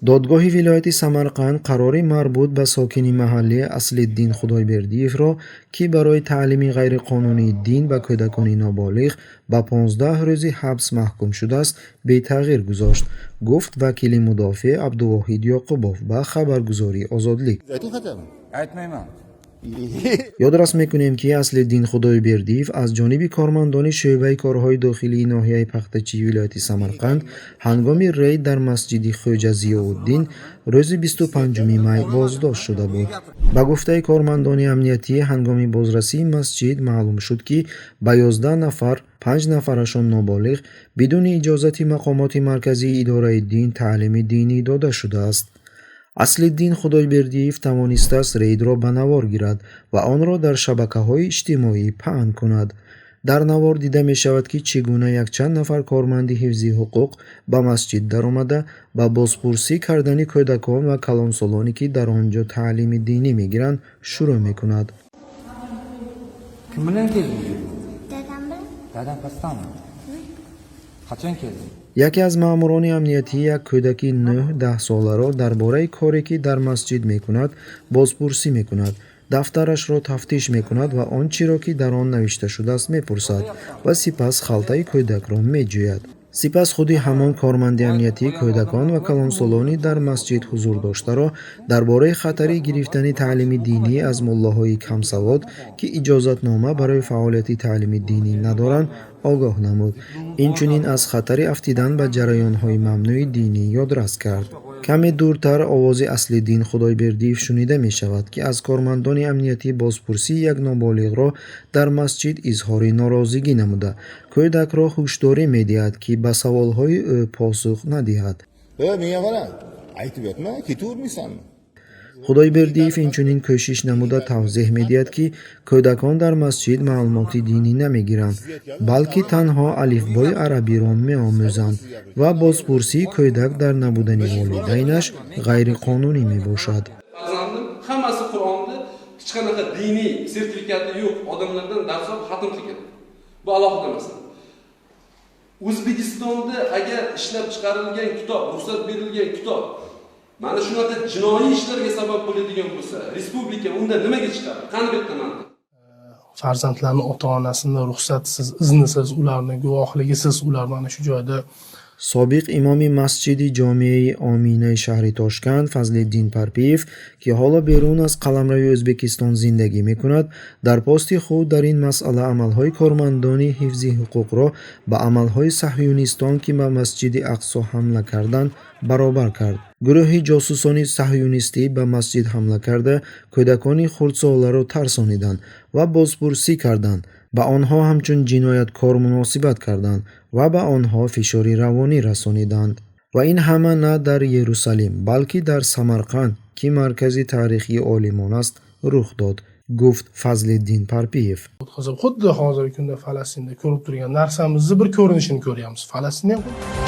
Додгоҳи вилояти Самарқанд қарори марбут ба сокини маҳаллӣ Аслиддин Худойбердиевро, ки барои таълими ғайриқонунии дин ба кӯдакони ноболиғ ба 15 рӯзи ҳабс маҳкум шудааст, бетағйир гузошт, гуфт вакили мудофеъ Абдувоҳид Ёқубов ба хабаргузории Озодлик. Aytmayman. Ёдрас мекунем, ки Аслиддин Худойбердиев аз ҷониби кормандони шӯъбаи корҳои дохилии ноҳияи Пахтачии вилояти Самарқанд ҳангоми рейд дар масҷиди Хӯҷа Зиёуддин рӯзи 25 май боздошт шуда буд. Ба гуфтаи кормандони амниятӣ, ҳангоми бозрасии масҷид маълум шуд, ки ба 11 нафар, панҷ нафарашон ноболиғ, бидуни иҷозати мақомоти марказии идораи дин таълими динӣ дода шудааст. Аслиддин Худойбердиев тавонистааст рейдро ба навор гирад ва онро дар шабакаҳои иҷтимоӣ паҳн кунад. Дар навор дида мешавад, ки чӣ гуна якчанд нафар корманди ҳифзи ҳуқуқ ба масҷид даромада, ба бозпурсӣ кардани кӯдакон ва калонсолоне, ки дар он ҷо таълими динӣ мегиранд, шурӯъ мекунад. Kim bilan kelding? Dadam bilan. Dadam pastami? Qachon kelding? Яке аз маъмурони амниятӣ як кӯдаки 9-10 соларо дар бораи коре, ки дар масҷид мекунад, бозпурсӣ мекунад, дафтарашро тафтиш мекунад ва он чиро, ки дар он навишта шудааст, мепурсад ва сипас халтаи кӯдакро меҷӯяд. Сипас худи ҳамон корманди амниятӣ кӯдакон ва калонсолони дар масҷид ҳузур доштаро дар бораи хатари гирифтани таълими динӣ аз муллоҳои камсавод, ки иҷозатнома барои фаъолияти таълими динӣ надоранд, огоҳ намуд. Инчунин аз хатари афтидан ба ҷараёнҳои мамнӯи динӣ ёдрас кард. Каме дуртар овози Аслиддин Худойбердиев шунида мешавад, ки аз кормандони амниятӣ бозпурсии як ноболиғро дар масҷид изҳори норозигӣ намуда, кӯдакро ҳушдорӣ медиҳад, ки ба саволҳои ӯ посух надиҳад. E, menga qara, aytib yotma, ketavermaysanmi? Худойбердиев инчунин кӯшиш намуда тавзеҳ медиҳад, ки кӯдакон дар масҷид маълумоти динӣ намегиранд, балки танҳо алифбои арабиро меомӯзанд ва бозпурсии кӯдак дар набудани волидайнаш ғайриқонунӣ мебошад. Farzandim hammasi Qur'onni hech qanaqa diniy sertifikati yo'q odamlardan dars olib, xatm qilgan. Bu alohida masala. O'zbekistonda agar ishlab chiqarilgan kitob, ruxsat berilgan kitob mana shunaqa jinoiy ishlarga sabab bo'ladigan bo'lsa, respublika unda nimaga chiqadi? Qani bu yerda mantiq? Farzandlarni ota onasini ruxsatisiz, iznisiz, ularni guvohligisiz ular mana shu joyda Собиқ имоми масҷиди ҷомеаи Оминаи шаҳри Тошканд Фазлиддин Парпиев, ки ҳоло берун аз қаламрави Ӯзбекистон зиндагӣ мекунад, дар пости худ дар ин масъала амалҳои кормандони ҳифзи ҳуқуқро ба амалҳои саҳюнистон, ки ба масҷиди Ақсо ҳамла карданд, баробар кард. Гурӯҳи ҷосусони саҳюнистӣ ба масҷид ҳамла карда, кӯдакони хурдсоларо тарсониданд ва бозпурсӣ карданд, ба онҳо ҳамчун ҷинояткор муносибат карданд ва ба онҳо фишори равонӣ расониданд. Ва ин ҳама на дар Ерусалим, балки дар Самарқанд, ки маркази таърихии олимон аст, рух дод, гуфт Фазлиддин Парпиев. O'tkazib, xuddi hozirgi kunda Falastinda ko'rib turgan narsamizni bir ko'rinishini ko'ryapmiz. Falastinda ham